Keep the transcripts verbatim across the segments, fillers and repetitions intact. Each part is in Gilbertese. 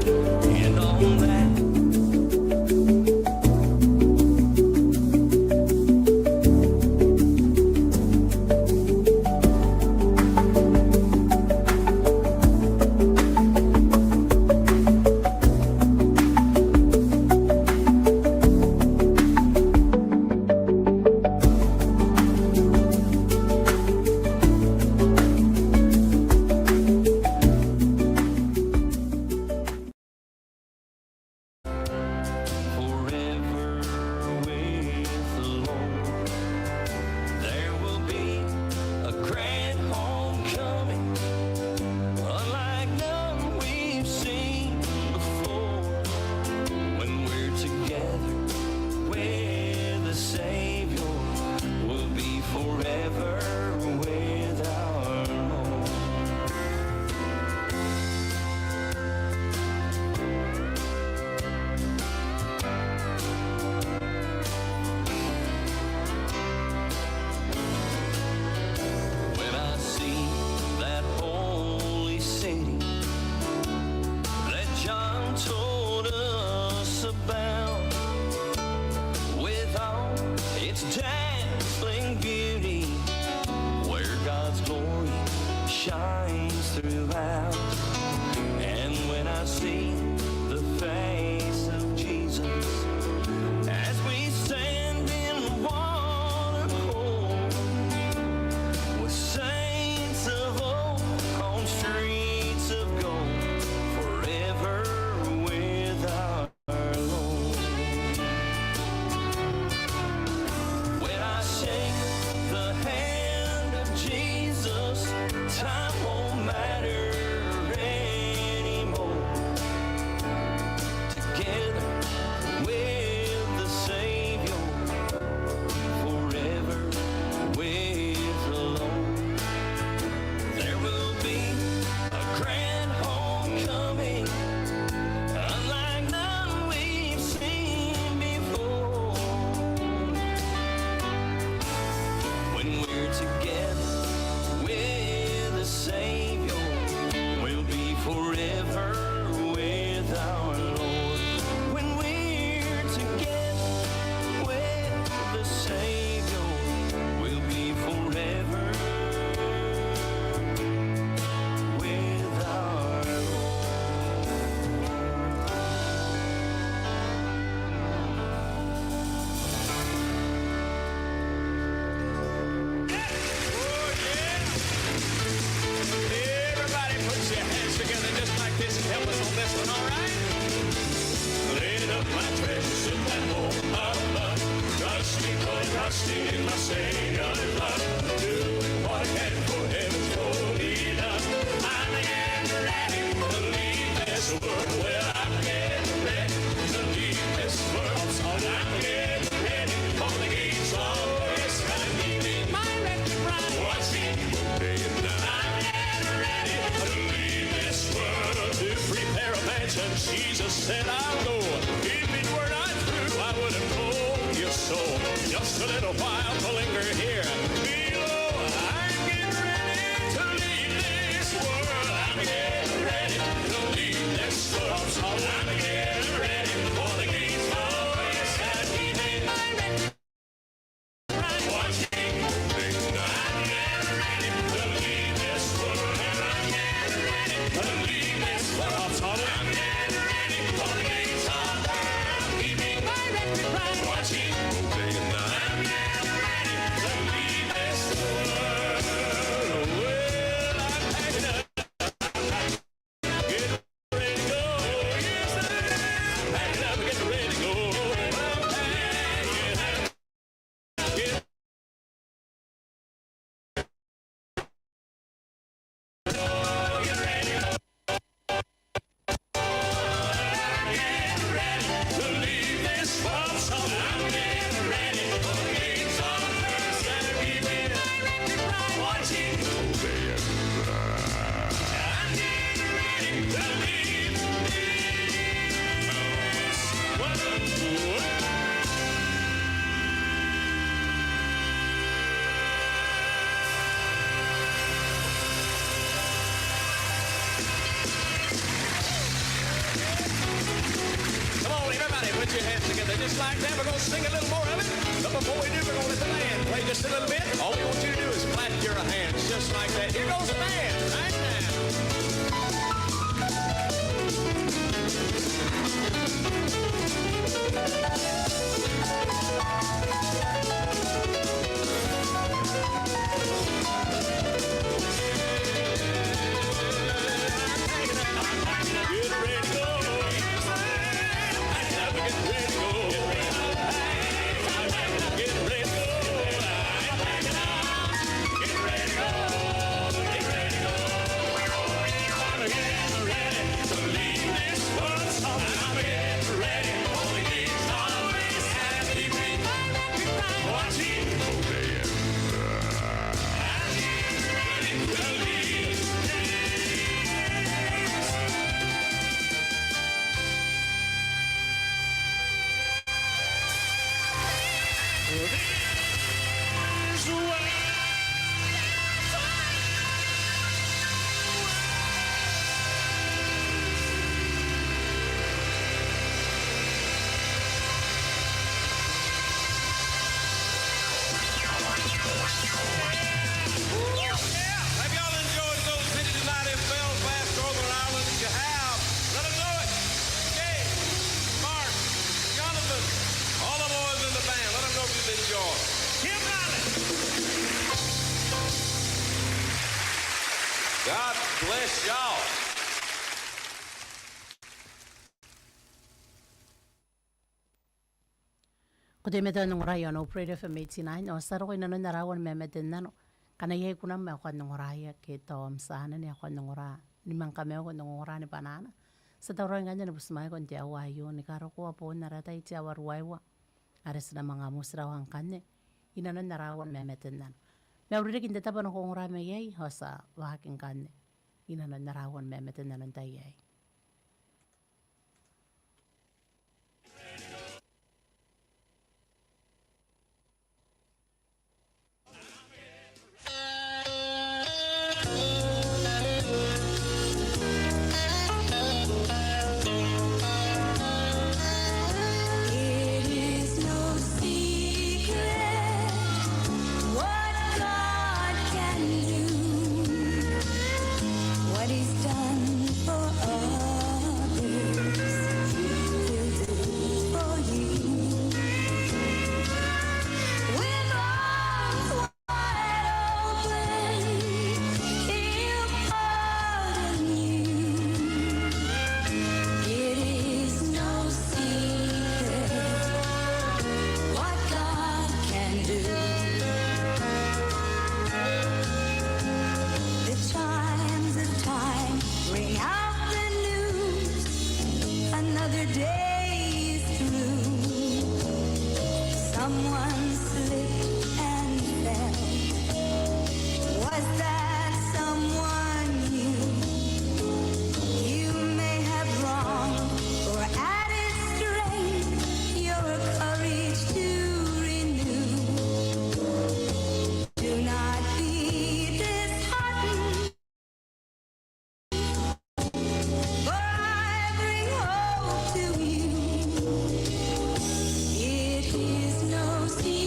And on that Forever with the Lord. There will be a grand homecoming, unlike none we've seen before. When we're together with the Savior, we'll be forever with our Lord. When I see that holy city that John told us about, with all its dazzling beauty, where God's glory shines throughout. And when I see the face of Jesus, as we stand in one accord, with saints of old on streets of gold, forever with our Lord. When I shake the hand of Jesus, time won't matter anymore. Together with the Savior, forever with the Lord. There will be a grand homecoming, unlike none we've seen before. When we're together with the Savior, we'll be forever with our Lord. When we're together with the Savior, we'll be forever with our Lord. Oh, yeah. Everybody put your hands together just like this and help us on this one, all right? Laid up my treasures in that home above, trusting, fully trusting in my Savior's love, doing what I can for heaven's holy love. I'm getting ready to leave this world. Well, I'm getting ready to leave this world. I'm getting ready for the gates of, yes, I'm leaving my wretched bride. Watching day and night. I'm getting ready to leave this world to prepare a mansion. Jesus said, "I'll go. If it were not true, I wouldn't hold you so. Just a little while to linger here below. I'm getting ready to leave this world. I'm getting ready to leave this world. I'm getting ready for the gates of, yes, I'm leaving my wretched bride. Watching day and night. I'm getting ready to leave this world. I'm getting ready to leave this world. I'm getting ready for the gates of, I'm leaving my wretched bride. Watching day and night. I'm getting ready to leave this Put your hands together just like that. We're going to sing a little more of it. But before we do, we're going to let the band play just a little bit. All we want you to do is clap your hands just like that. Here goes the band right now. Have you all enjoyed those cities tonight in Belfast, Northern Ireland? If you have, let 'em know it. Dave, Mark, Jonathan, all the boys in the band, let 'em know you've enjoyed. Kim Marley. God bless y'all. Ko teimatoa n ongora i aon Hope Radio F M eighty-nine, ao ti a roko i nanon ara aua ni mamate n nano. Ngkana iai kunam ae ko kan ongoraia ke tao am tia anene ae ko kan ongora ni manga kamaiuko n ongora ni banaana, ti a tauraoi ngkanne ni butimwaeko n te aoa aio ni karokoa boon ara tai, te aoa ruaiwa, are ti na manga motirawa ngkanne i nanon ara aua ni mamate n nano. Ma uririki n te tabo ae ko ongora mai iai, ao ti a waaki ngkanne i nanon ara aua ni mamate n nano n tai aei. It is no secret what God can do. What He's done for others, He'll do for you. With arms wide open, He'll pardon you. It is no secret what God can do. The chimes of time ring out the news. Another day is through. Someone slipped and fell. Was that someone you? You may have wronged or added strength, your courage to renew. Do not be disheartened, for I bring hope to you. It is no secret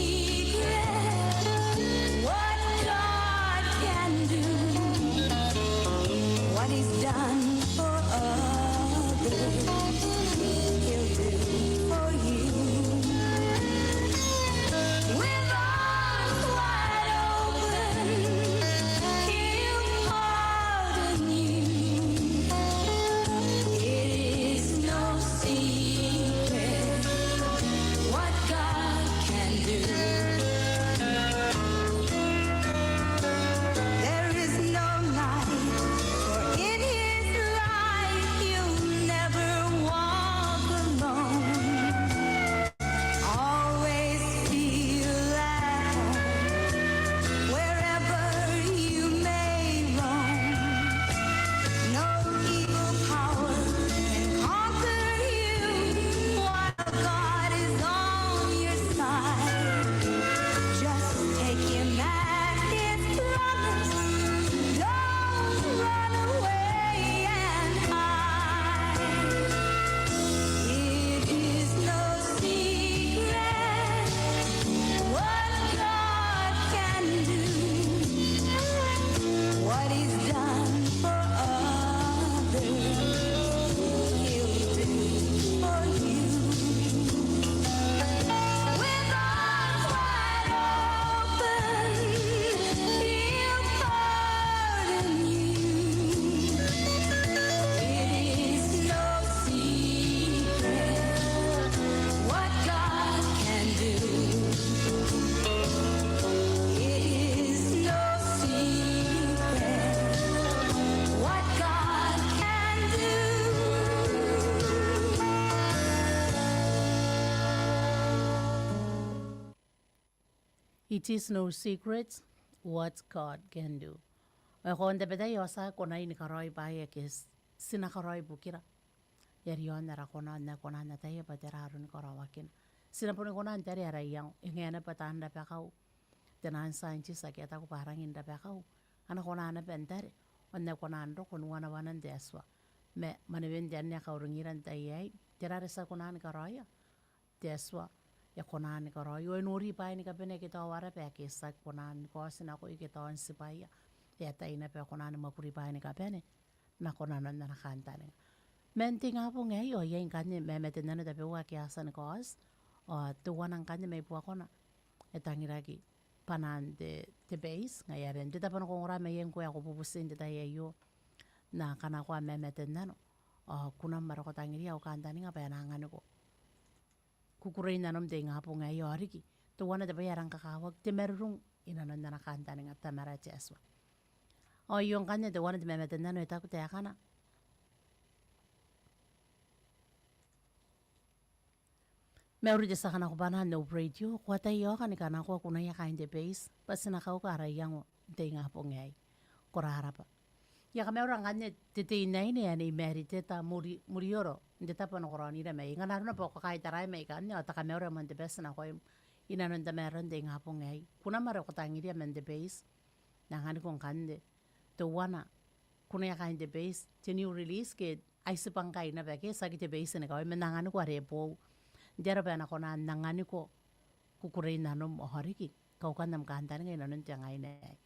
It is no secret what God can do. Ao e koaua n tabetai ao ti aki kona ni karaoi bwaai ake ti na karaoi ibukira. E a riaon ara kona, n aki kona n ataia bwa tera aron karaoakina. Ti na boni kona n tare ara iango, e ngae naba taan rabakau. Te naan scientist ake a taku bwa a rangi n rabakau, a na kona naba n tare, ao n aki kona n roko ni wanawana n te Atua. Ma, manewen te anne ae kauringira n tai aei, tera are ti aki kona ni karaoia, te Atua e kona ni karaoi. Ao e nori bwaai ni kabane ake tao ara bwai ake ti aki kona ni kaoti nako ike tao n tibwaia. E ataia naba e kona ni mwakuri bwaai ni kabane nakon nanon ana kantaninga. Man te ingabong aei ao iai ngkanne mamaten nano tabeua ake a tia ni kaoti. Ao teuana ngkanne mai buakona e tangiraki bwanaan te, te base, ngaia are n te tabo nako ongora mai iai ngkoe ae ko bubuti n te tai aio. N na kanakoa mamaten nano ao kunam are ko tangiria au kantaninga bwa e na anganiko kukurein nanom n te ingabong aei ao riki teuana te bwai ae rang kakawaki, te marurung i nanon ana kantaninga Tamara te Atua. Ao aio ngkanne teuana te mamaten nano e taku taekana: Mauri te tia kanakobwanaa n au reitio, ko ataia ao kani kanakoa kunaia kaain te base bwa ti na kauka ara iango n te ingabong aei. Ko rarabwa. I a kamaura ngkanne te teinnaine ae Nei Mariteta Muri-, Murioro n te tabo ae ko raonira mai iai. Ngkana arona bwa ko kaitarai mai ikanne ao te kamaura man te bati nakoim i nanon tamaroan te ingabong aei. Kunam are ko tangiria man te base, N na anganiko ngkanne teuana, kunaia kaain te base, te new release ke ai tibwa ngkai naba ke tiaki te base ni kawai, ma N na anganiko are boou. N te aro bwa e na kona n anganiko kukurein nanom ao riki kaukan am kantaninga i nanon te ngaina aei.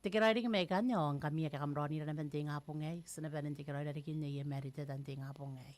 Tekeraoi riki mai ikanne ao ngkami ake kam raonira naba n te ingabong aei, ti na bane n tekeraoi rarikin Nei Mariteta n te ingabong aei.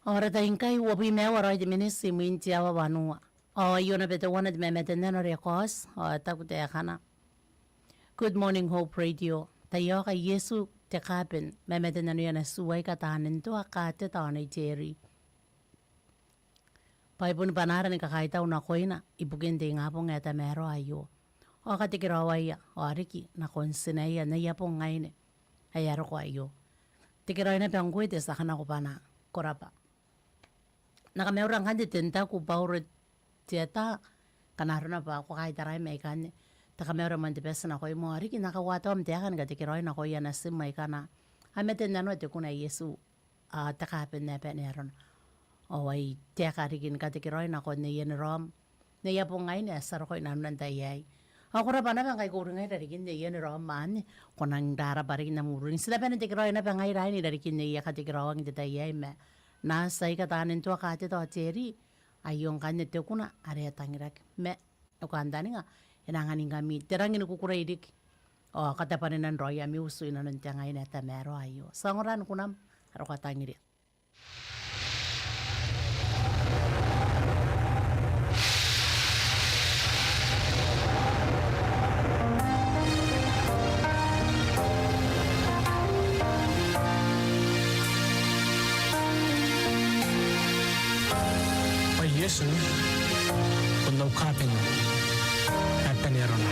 Ao ara tai ngkai uabwi ma aua raoi te miniti imwin te aoa wanua. Ao aio naba teuana te mamate n nano are e kaoti, ao e taku taekana: Good morning, Hope Radio. Taiaoka Iesu te kaaben, mamate n nanoia natiu aika taan n toa, kateta ao Nei Teri. Bwa e boni bwanaara ni kakaitau nakoina ibukin te ingabong ae tamaroa aio. Ao katekeraoaia, ao riki nakon tinaia n aia bong aine ae a roko aio. Tekeraoi naba ngkoe te tia kanakobwanaa. Ko rabwa. N na kamaura ngkanne te n taku Bauro Teata, ngkana arona bwa ko kaitarai mai ikanne. Te kamaura moan te bati nakoim ao riki n na kauataua am taeka ni katekeraoi nakoia natim aikana a mate n nanoa te kuna Iesu, ao te kaaben ae bane arona. Ao ai taeka riki ni katekeraoi nakon neien raom n aia bong aine ae ti a roko i nanona n tai aei. Ao ko rabwa naba ngkai ko uringai i rarikin neien raom anne, ko nang rarabwa riki n am uring. Ti na bane n tekeraoi naba ngaira aine i rarikin neia katekeraoang n te tai aei, ma natiu aika taan n toa, kateta ao Teri, aio ngkanne te kuna are e tangiraki. Ma e kantaninga, e na anganingkami te rangi ni kukurei riki ao katabwanenan raoi ami utu i nanon te ang aine ae tamaroa aio. Ti a ongora ni kunam, a roko a tangiria. Bwa Iesu bon au kaaben ae bane arona.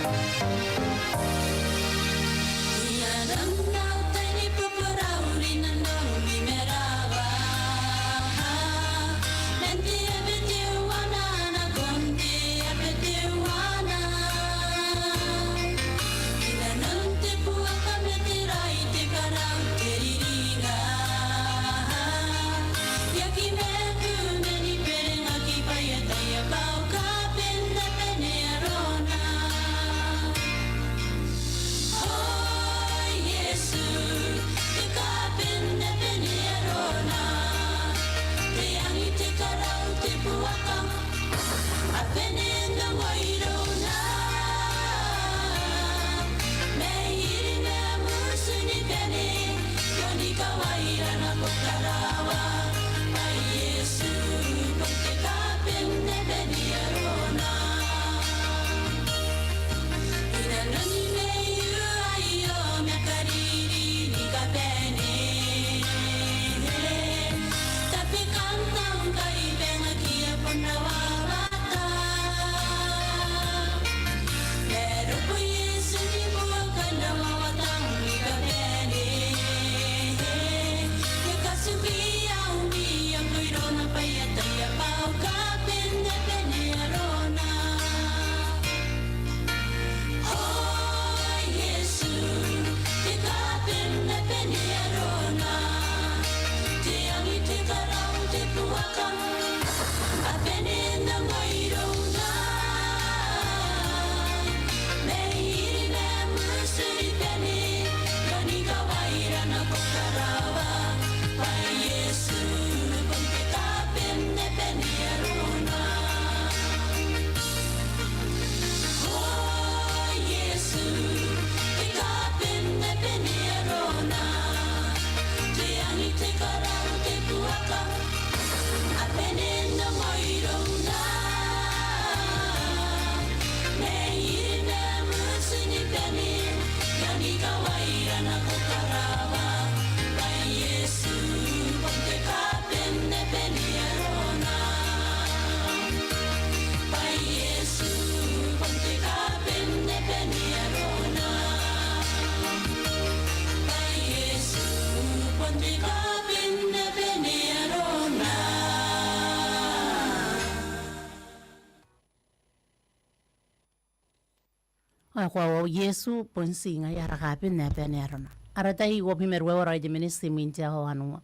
Ao e koaua Iesu bon tii ngaia ara kaaben ae bane arona. Ara tai uabwi ma ruaiwa raoi te miniti imwin te aoa wanua.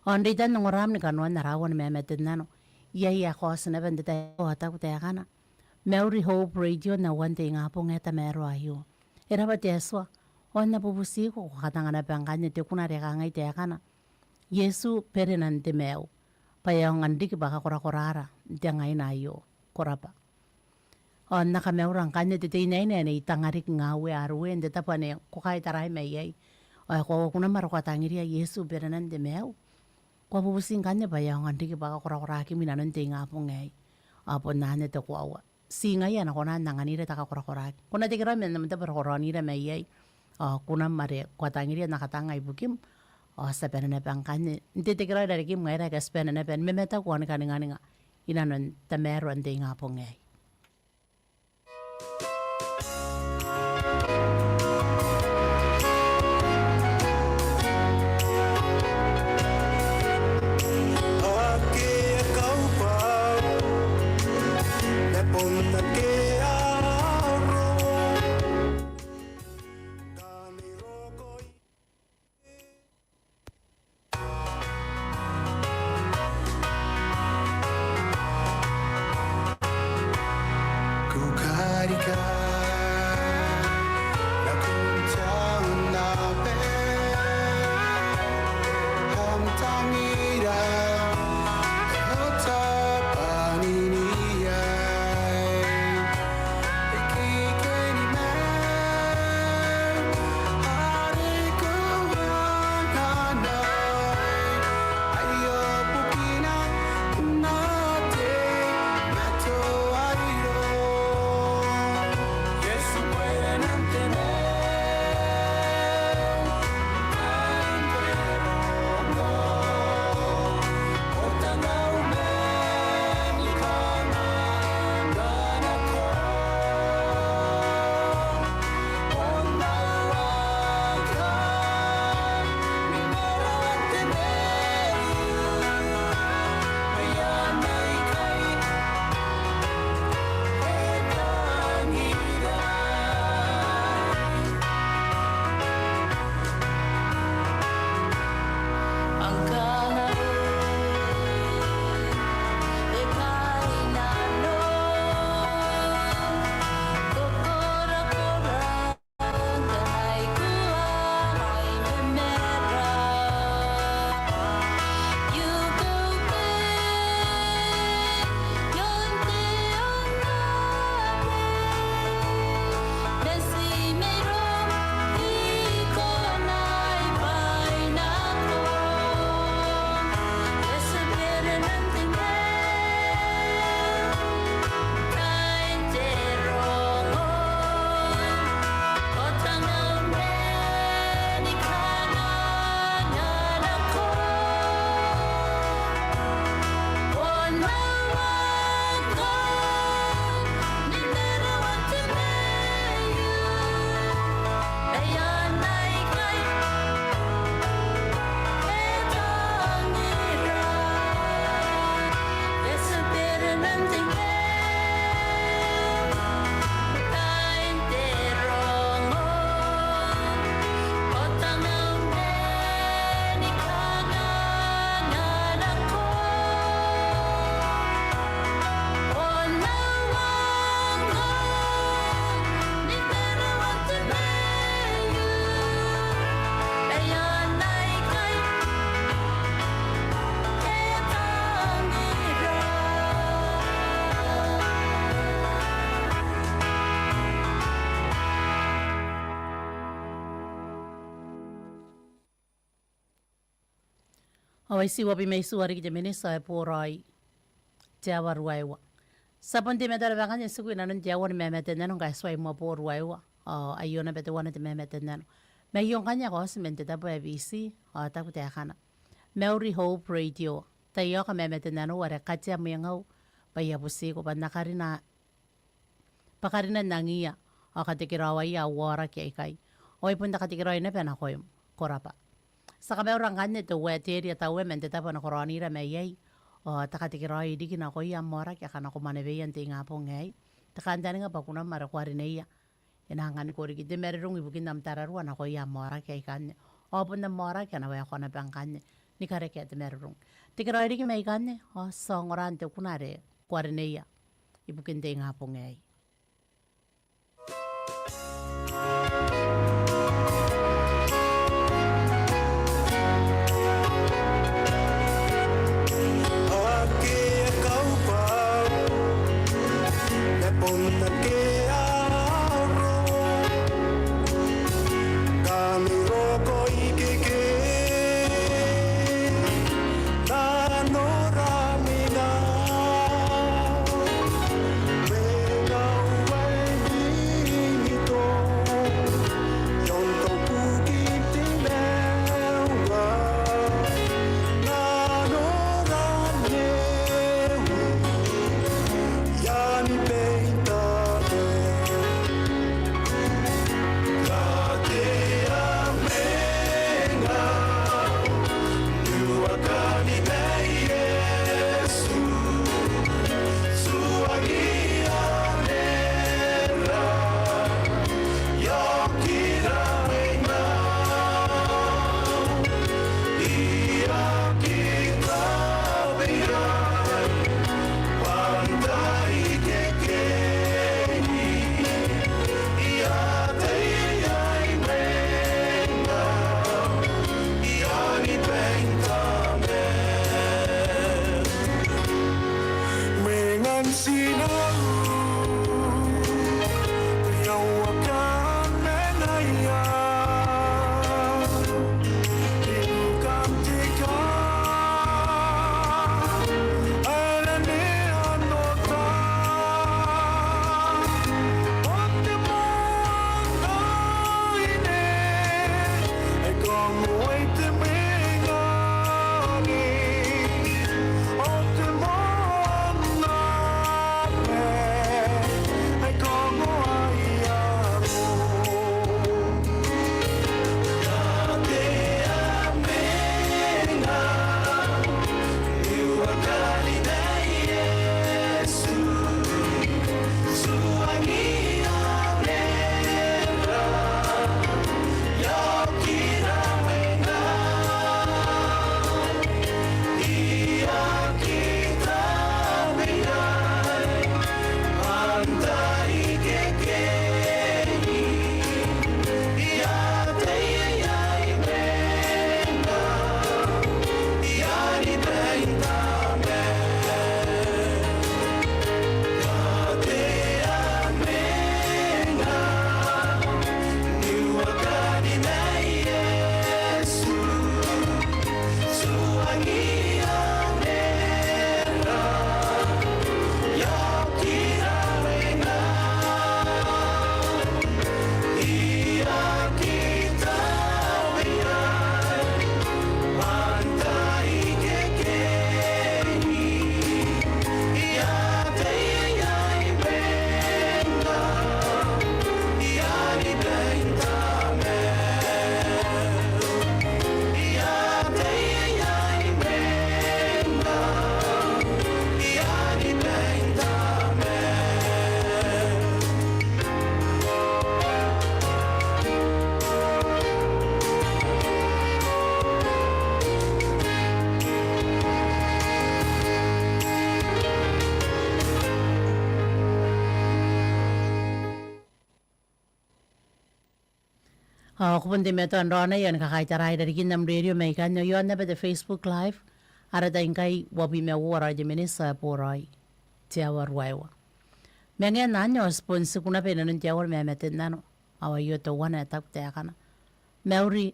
Ao n reitan ongoram ni kanoan ara aua ni mamate n nano, iai ae kaoti naba n te tai aei ao a taku taekana: Mauri Hope Radio n au aon te ingabong ae tamaroa aio. E rabwa te Atua. Ao N na bubutiko ko katanga naba ngkanne te kuna are kangai taekana: Iesu berenan te maiu, bwa e aonga n riki bwa kakorakoraara n te ang aine aio. Ko rabwa. Ao N na kamaura ngkanne te teinnaine ae Nei Tangariki Ngaue Arue n te tabo ane ko kaitarai mai iai. Ao e koaua kunam, a roko a tangiria: Iesu berenan te maiu. ko a bubuti ngkanne bwa e aonga n riki bwa kakorakorakim inanon te ingabong aei. Ao bon anne te koaua. Ti ngaia ae na kona n anganira te kakorakoraki. Ko na tekeraoi man am tabo are ko raonira mai iai. Ao kunam are ko a tangiria n na katanga ibukim. Ao ti a bane naba ngkanne n tetekeraoi irarikim ngaira aika ti bane naba ni mamataku ao ni kaninganinga inanon tamaroan te ingabong aei. Ao ai ti uabwi ma itiua riki te miniti ae boraoi te aoa ruaiwa. Ti a bon teimatoa naba ngkanne n tiku inanon te aoa ni mamate n nano ngkai e tuai moa boraoi ruaiwa. Ao aio naba teuana te mamate n nano. Ma aio ngkanne ae kaoti man te tabo ae Biti, ao taku taekana: Mauri Hope Radio. Taiaoka mamate n nano are katea mwengau bwa I a butiko bwa N na karina bwa karinan angiia ao katekeraoaia au aoraki aikai. Ao ai bon te katekeraoi naba nakoim. Ko rabwa. Ti a kamaura ngkanne te Uea Teria Taue man te tabo are ko raonira mai iai. Ao te katekeraoi riki nakoia am aoraki akana ko mwaneweia n te ingabong aei. Te kantaninga bwa kunam are ko a rineia e na anganiko riki te marurung ibukin am tararua nakoia am aoraki aikanne. Ao bon am aoraki a na waekoa naba ngkanne ni karekea te marurung. Tekeraoi riki mai ikanne, ao ti a ongora n te kuna are ko a rineia ibukin te ingabong aei. Ao ko bon teimatoa n raonai ao ni kakaitara i rarikin am rerio mai ikanne ao i aon naba te Facebook Live, ara tai ngkai uabwi ma uoua raoi te miniti ae boraoi te aoa ruaiwa. Ma ngae n anne ao ti bon tiku naba i nanon te aoa ni mamaten nano, ao aio teuana ae taku taekana. Mauri,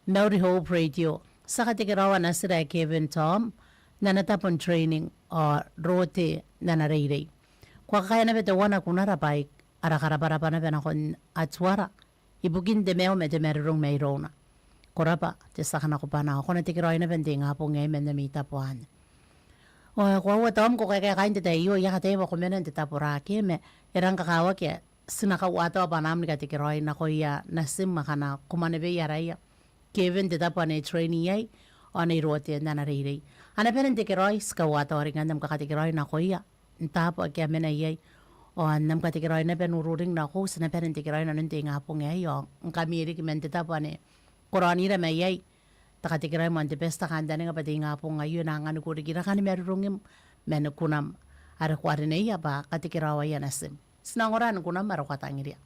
Mauri Hope Radio. Ti a katekeraoa natira ae Kevin Tom n ana tabo n training ao Rote n ana reirei. Ko a kakaea naba teuana kunara bwa ara karabwarabwa naba nakon Atuara ibukin te maiu ma te marurung mairouna. Ko rabwa te tia kanakobwana ao ko na tekeraoi naba n te ingabong aei man ami tabo anne. Ao e koaua Tom, ko kaekaeka n te tai aio, I a kataia bwa ko mena n te tabo rake ma e rang kakawaki ae ti na kauataoa bwanaam ni katekeraoi nakoia natim akana ko mwaneweia araia, Kevin n te tabo ane e train iai ao Nei Rote n ana reirei. A na bane n tekeraoi, ti kauataoa ringan am kakatekeraoi nakoia n taabo ake a mena iai. Ao n am katekeraoi naba n ururing nakoiu, ti na bane n tekeraoi nanon te ingabong aei ao ngkami riki man te tabo ane ko raonira mai iai, te katekeraoi moan te bati, ti a kantaninga bwa te ingabong aio e na anganiko riki rakan marurungim ma ni kunam are ko a rineia bwa katekeraoaia natim. Ti na ongora ni kunam are ko a tangiria.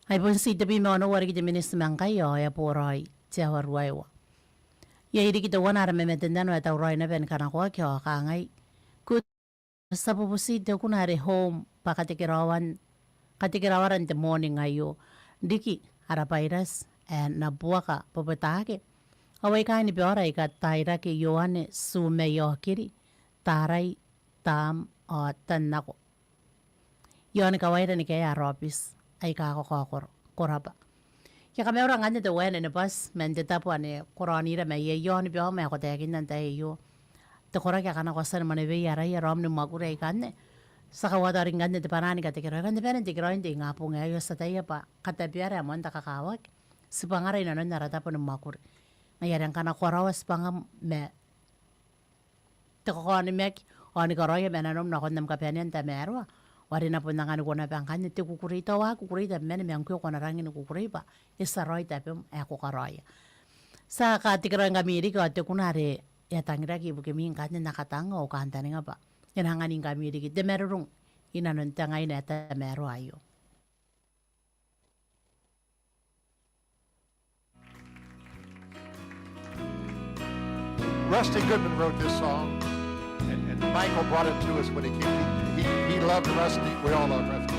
Ai bon ti tebwi ma onoua riki te miniti ma ngkai ao e a boraoi te aoa ruaiwa. Iai riki teuana ara mamaten nano ae tauraoi naba ni kanakoaki ao kangai: Good. Ti a bubuti te kuna are home bwa katekeraoan, katekeraoaran te moorning aio riki ara bairati ae na buaka bobotaki. Ao ai kaain Beora aika tairaki Ioane Tumeaokiri, Tarai, Tam ao Tannako. Iaon kawaira ni kaea ara aobiti aika kakaokoro. Ko rabwa. I a kamaura ngkanne te wae ni bati man te tabo ane ko raonira mai iai iaon Beora ma ko taekinna n tai aio. Te koraki akana ko a tia ni maneweia araia raom ni mwakuri aikanne, ti a kauataoa riki ngkanne te bwanaa ni katekeraoi, ngkanne bwa e na tekeraoi n te ingabong aei ao ti ataia bwa katabeara ae moan te kakawaki tibwangara i nanon ara tabo ni mwakuri. Ngaia are ngkana ko karaoa tibwangam ma te kakaonimaki ao ni karaoia ma nanom nakon am kabanea n tamaroa, ao are e na bon anganiko naba ngkanne te kukurei. Tao a kukurei tabeman ma ngkoe ko na rangi ni kukurei bwa e tia raoi tabem ae ko karaoia. Ti a katekeraoingkami riki ao te kuna are e a tangiraki ibukimi ngkanne n akatang ao kantaninga bwa e na anganingkami riki te marurung i nanon te ngaina ae tamaroa aio. Rusty Goodman wrote this song, and, and Michael brought it to us when he came. He, he, he loved Rusty. We all love Rusty.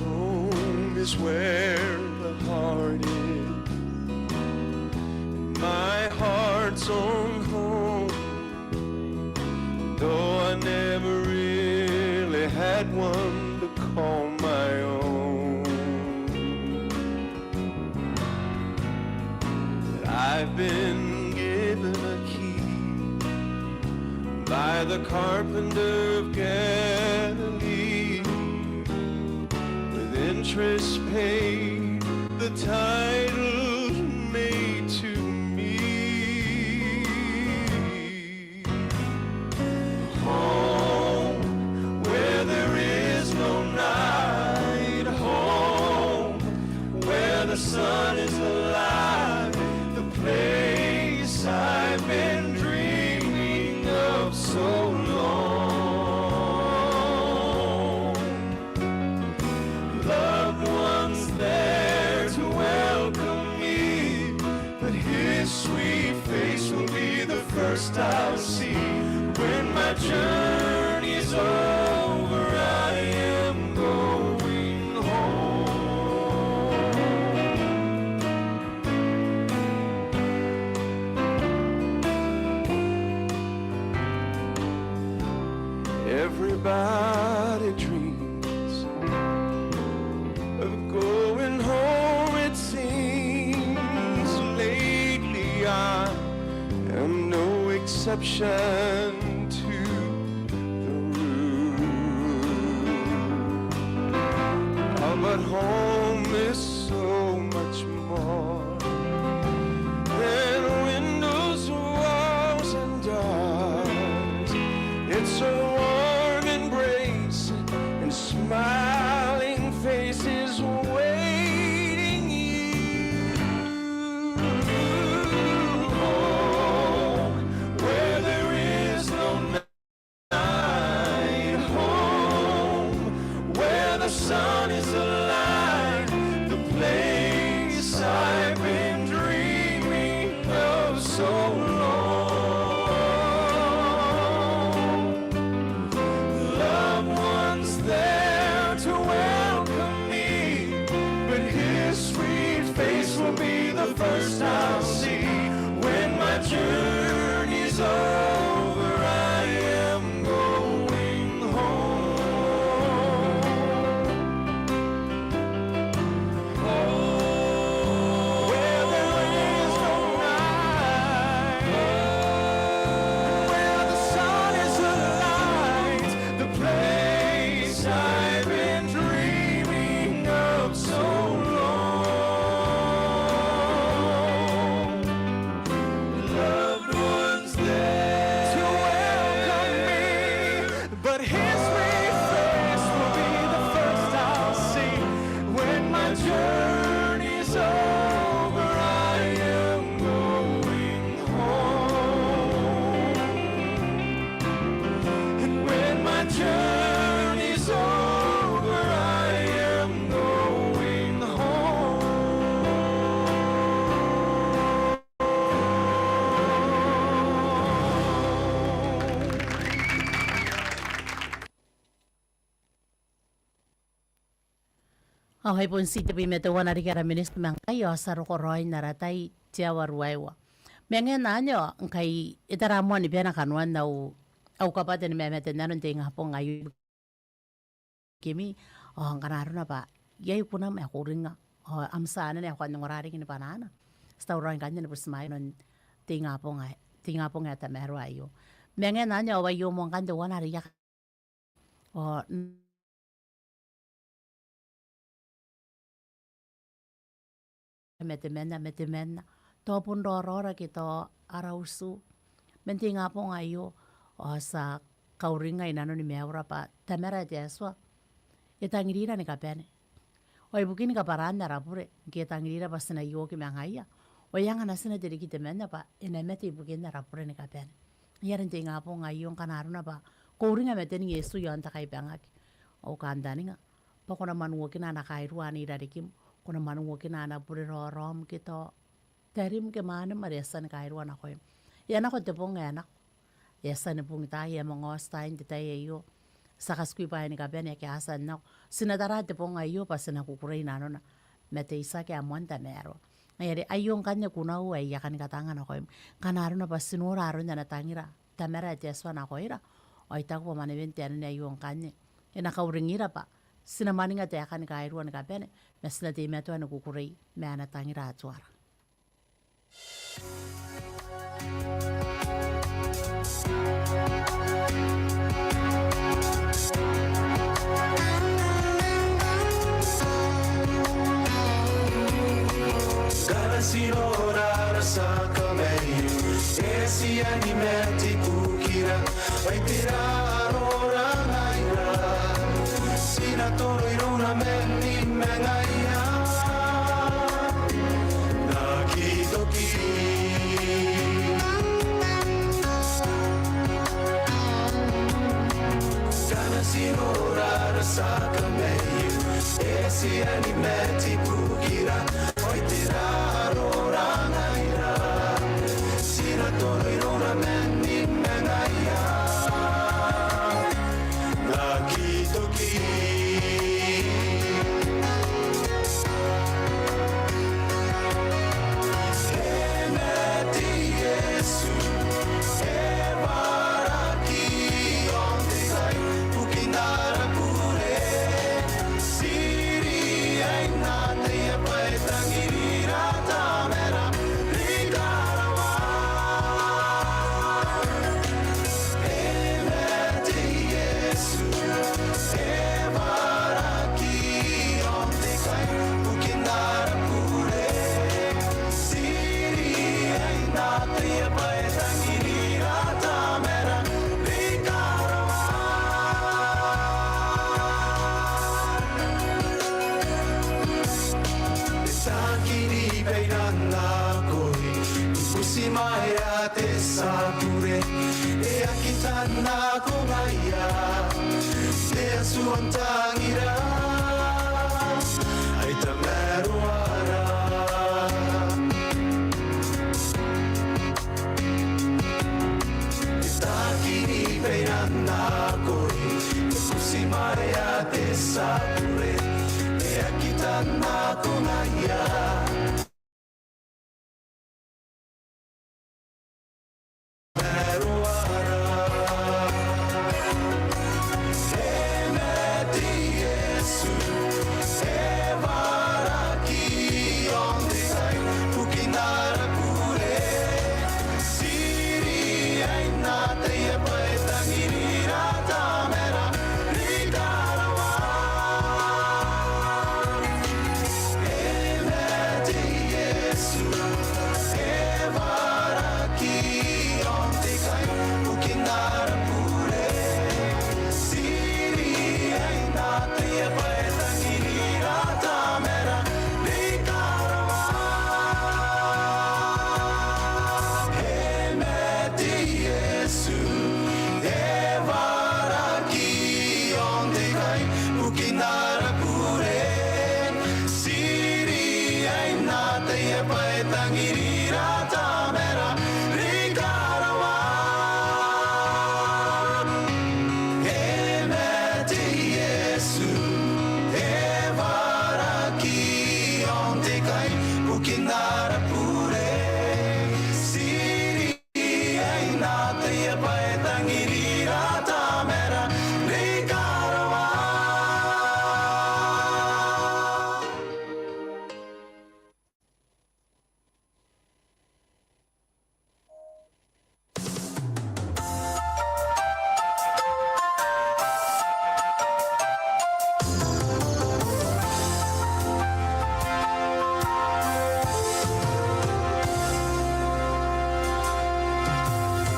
Home is where the heart is. My heart's own home, though I never really had one to call my own. I've been given a key by the carpenter of Galilee, with interest paid, the title made to me. Home where there is no night, home where the sun is alive, the place I've been dreaming of so long. Loved ones there to welcome me, but his sweet face will be the first I'll see. When my journey's over, I am going home. Everybody dreams of going home, it seems. Lately, I am no exception to the rule. Ah, but home is so much more than windows, walls, and doors. It's a warm embrace and smiling faces waiting you. Home where there is no night, home where the sun is alight, the place I've been dreaming of so long. Loved ones there to welcome me, but his sweet face will be the first I'll see. When my journey's over, I am going home. Home where there is no night, where the sun is alight, the place I've been dreaming of so long. Loved ones there to welcome me, but his sweet face will be the first I'll see. When my journey's over, I am going home. And when my journey's over, I am going home. Ao ai bon ti te bwai ma teuana riki ara miniti ma ngkai ao ti a roko raoi n ara tai, te aoa ruaiwa. Ma ngaia anne ao ngkai e tara moa ni bane kanoan au, au kabwate ni mamate n nanon te ingabong aio. Kemi, ao ngkana arona bwa iai kunam ae ko uringnga, ao am tia anene ae ko kan ongora riki ni bwanana, ti tauraoi ngkanne ni butimwaea nanon te ingabong ae, te ingabong ae tamaroa aio. Ma ngaia anne ao aio moa ngkanne teuana are I a, ao ma temanna, ma temanna, tao bon raoraora ke tao ara utu. Man te ingabong aio, ao ti a kauringnga i nanoni maiura bwa Tamara ae te Atua e tangirira ni kabane. Ao ibukin kabwaraan ara bure, ngke e tangirira bwa ti na ioki ma ngaia, ao e anga natina te riki temanna bwa e na mate ibukin ara bure ni kabane. Ngaia are n te ingabong aio ngkana arona bwa ko uringnga maten Iesu i aon te kaibangaki, ao kantaninga bwa ko na mwanuokina ana kairua anne i rarikim, ko na mwanuokina ana bure raoraom ke tao tarim ke mwanem are e a tia ni kairua nakoim. E a nako te bong ae nako. E a tia ni bungitaai, e a manga oti taai n te tai aio. Ti a katikui bwaai ni kabane ake a tia n nako. Ti na tara te bong aio bwa ti na kukurei i nanona ma te itiaki ae moan tamaroa. Ngaia are aio ngkanne kunau ae I a kani katanga nakoim. Ngkana arona bwa ti nora aron ana tangira Tamara ae te Atua nakoira, ao I taku bwa mwanewen te anene aio ngkanne e na kauringira bwa ti na mwaninga taekan kairua ni kabane, ma ti na teimatoa ni kukurei ma ana tangira Atuara. Ngkana ti nora ara tia kamaiu, e a tia ni mate ibukira, ai tera arora ngaira? Ti na toro irouna man ni mangaia n aki toki. Ngkana ti nora ara tia kamaiu, e a tia ni mate ibukira, ai tera arora ngaira? Ti na toro irouna man ni mangaia n aki toki. E mate Iesu, e waraki aon te tai, bukin ara bure. Ti riai n ataia bwa e tangirira Tamara ni karawa. E mate Iesu, e waraki aon te tai, bukin ara bure. Ti riai n ataia bwa e tangirira Tamara ni karawa. E taekinna bwa e na nakoi ni butimwaea te tia bure. E aki tanakoa ngaia te Atua n tangira.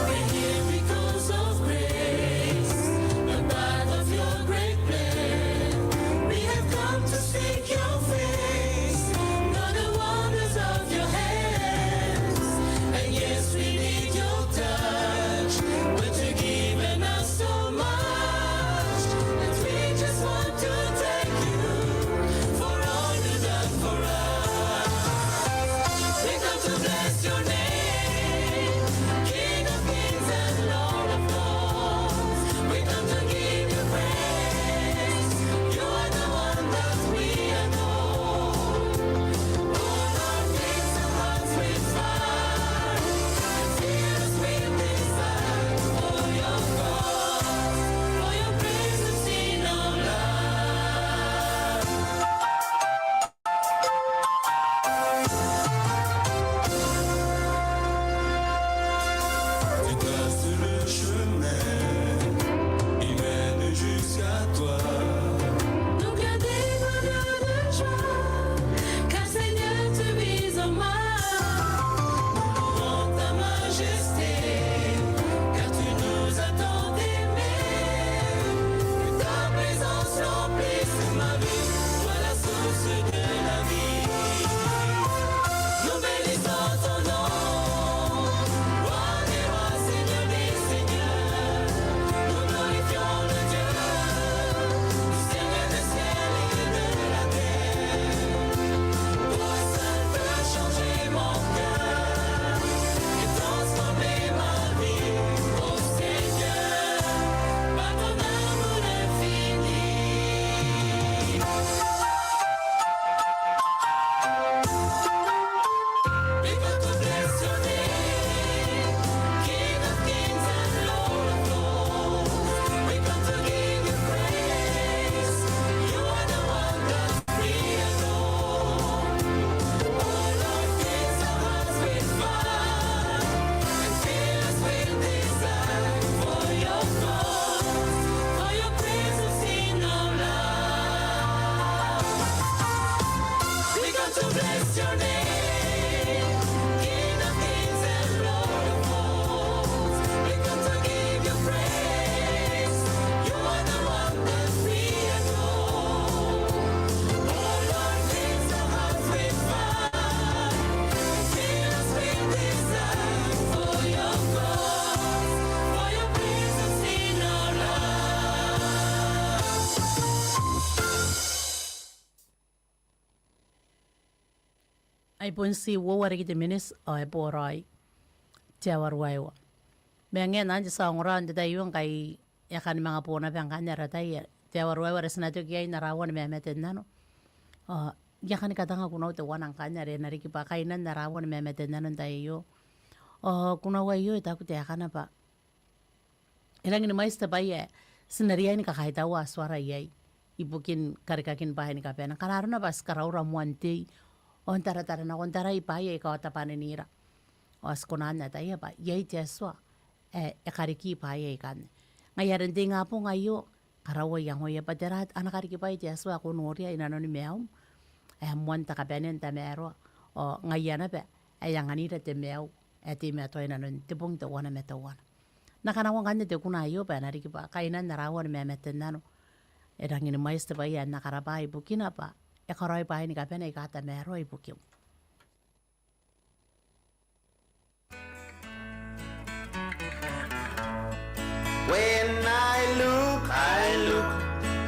We're here because of grace, a part of your great plan. We have come to seek your face, know the wonders of your hands. And yes, we need your touch, but you've given us so much that we just want to thank you for all you've done for us. We come to bless your name, King of kings and Lord of lords. We come to give you praise. You are the one that we adore. Oh Lord, fill our hearts with fire and fill us with desire for your cause, for your presence in our lives. Tu traces le chemin, il mène jusqu'à toi. Nos cœurs débordent de joie, car Seigneur, tu vises en moi. Nous louons ta majesté, car tu nous as tant aimés. Que ta présence remplisse ma vie, sois la source de la vie. Nous bénissons ton nom, roi des rois, Seigneur des seigneurs. Nous glorifions le Dieu, Seigneur des ciels et de la terre. Toi seul peux changer mon cœur et transformer ma vie. Oh Seigneur, par ton amour infini. We come to bless your name, King of kings and Lord of lords. We come to give you praise. You are the one that we adore. Oh Lord, fill our hearts with fire and fill us with desire for your cause, for your presence in our lives. We come to bless your name, King of kings and Lord of lords. We come to give you praise. You are the one that we adore. Oh Lord, fill our hearts with fire and fill us with desire for your cause, for your presence in our lives. Ai bon ti uoua riki te miniti ao e boraoi te aoa ruaiwa. Ma ngaia anne ti a ongora n te tai aio ngkai e a kani manga bo naba ngkanne ara tai ae te aoa ruaiwa are ti na toki iai n ara aoa ni mamate n nano. Ao I a kani katanga kunaua teuana ngkanne are e na riki bwa kainan ara aoa ni mamate n nano n tai aio. Ao kunaua aio e taku taekana bwa e rangi ni mwaiti te bwai ae ti na riai ni kakaitaua Atuara iai ibukin karikakin bwaai ni kabane. Ngkana arona bwa ti karaura moan tei ao n taratara nakon tarai bwaai aika a ota bwananira, ao ti kona n ataia bwa iai te Atua ae e kariki bwaai aikanne. Ngaia are n te ingabong aio, karaua iangoia bwa tera ana karikibwai te Atua ae ko noria i nanoni maium, ae moan te kabanea n tamaroa, ao ngaia naba ae e anganira te maiu ae teimatoa i nanon te bong teuana ma teuana. N na kanakoa ngkanne te kuna aio bwa e na riki bwa kainan ara aoa ni mamate n nano, e rangi ni mwaiti te bwai ae N na karabwa ibukina bwa e karaoi bwaai ni kabane aika a tamaroa ibukim. When I look, I look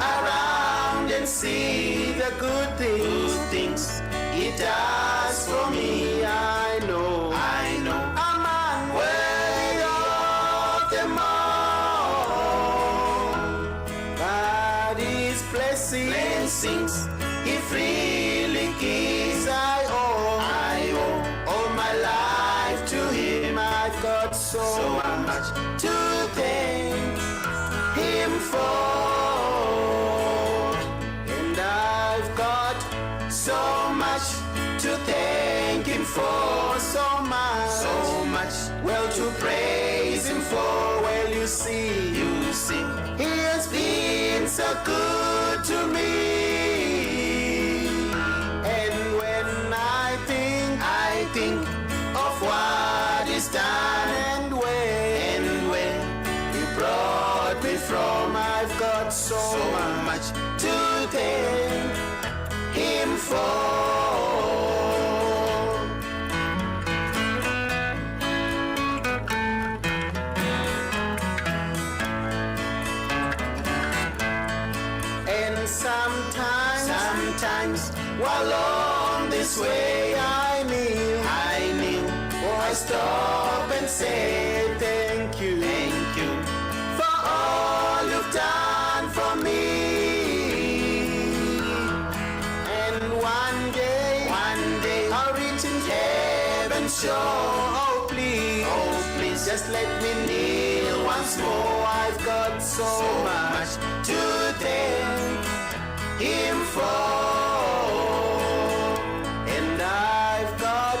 around and see the good things, good things He does for me, I know, I know, I'm unworthy of them all. But His blessings, blessings He freely gives. I owe, I owe all my life to Him. I've got so, so much to thank Him for. And I've got so much to thank Him for. So much, so much, well, to praise Him for. Well, you see, you see, He has been so good to me. And when I think, I think of what He's done and where, and where He brought me from, I've got so, so much to thank Him for. And sometimes, sometimes while on this way I kneel, I kneel, oh, I stop and say thank you, thank you for all you've done for me. And one day, one day, I'll reach in heaven's shore. Oh, please, oh, please, just let me kneel once more. I've got so, so much to thank Him for. And I've got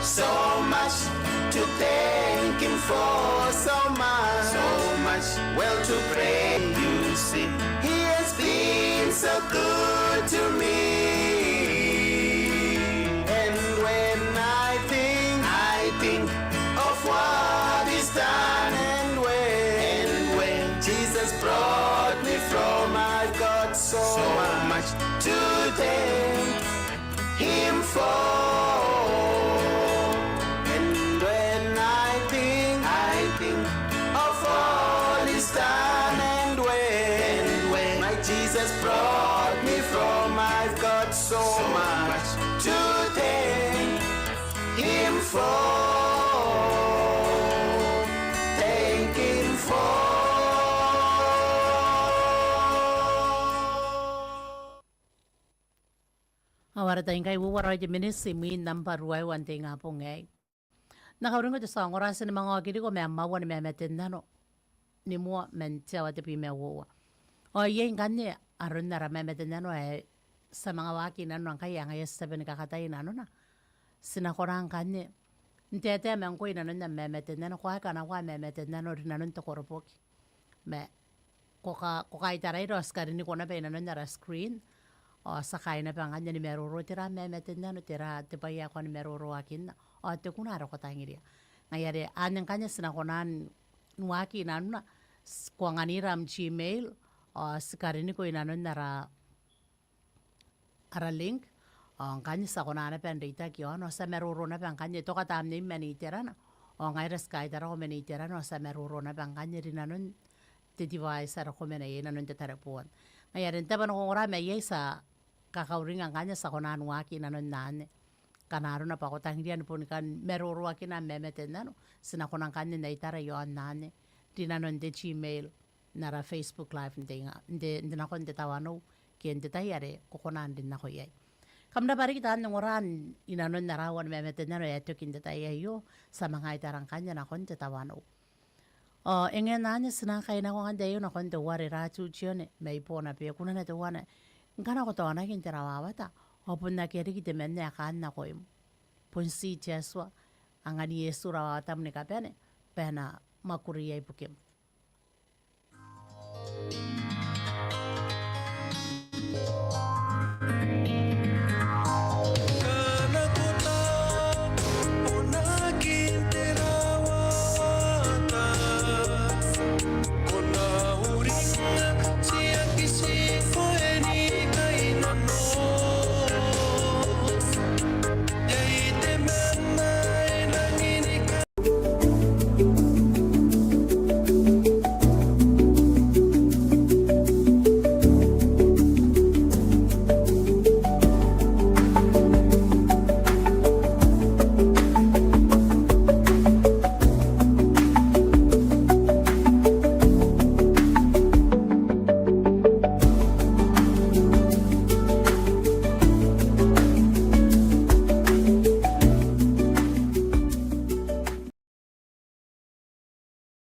so much to thank Him for, so much, so much, well, to pray. You see, He has been so good to me. And when I think, I think of what He's done and where, and where Jesus brought me from, I've got so, so much to thank Him for. And when I think, I think of all He's done and where, and where my Jesus brought me from, I've got so, so much to thank Him for. Thank Him for. Ao ara tai ngkai uoua raoi te miniti imwin nambwa ruaiwa n te ingabong aei. N na kauringa te tia ongora, ti na manga okiriko ma am aoa ni mamate n nano ni moa man te aoa tebwi ma uoua. Ao iai ngkanne aron ara mamate n nano ae ti a manga waaki i nanona ngkai ae ngaia ti a bane ni kakatai i nanona. Ti na kona ngkanne n taetae ma ngkoe i nanon am mamate n nano, ko a kanakoa am mamate n nano ri nanon te koroboki. Ma ko ka, ko kaitaraira ao ti kariniko naba i nanon ara screen. Ao ti a kaai naba ngkanne ni maroro tera am mamate n nano, tera te bwai ae ko a ni maroroakinna, ao te kuna are ko tangiria. Ngaia are anne ngkanne ti na kona n waaki i nanona, ti, ko anganira am Gmail, ao ti kariniko i nanon ara ara link. Ao ngkanne ti a kona naba n reitaki iaona, ao ti a maroro naba ngkanne, toka tamneim man iterana. Ao ngaira ti kaitarako man iterana, ao ti a maroro naba ngkanne ri nanon te device are ko mena iai i nanon te tareboon. Ngaia are n tabo n ongora ma iai ti a kakauringa ngkanne ti a kona n waaki i nanon anne. Ngkana arona bwa ko tangiria ni boni kan maroroakina am mamate n nano, ti na kona ngkanne n aitara iaon anne ri nanon te Gmail. n ara Facebook Live n te, n te, n te nakon te tawanou, ke n te tai are ko kona n rin nako iai. Kam rabwa riki taan ongora inanon ara uan mamaten nano ae toki n te tai aio, ti a manga ita rang kania nakon te tawanou. Ao e ngae n anne ti na kainako ngkai n te tai aio nakon teuare Ratu Tione mai Bonabe, kunana teuana. Ngkana ko taonaki n te rawawata, ao bon akea riki temanna ae kaan nakoim. Bon ti Iesu, angan Iesu rawawatam ni kabane, bwa e na mwakuri ibukim.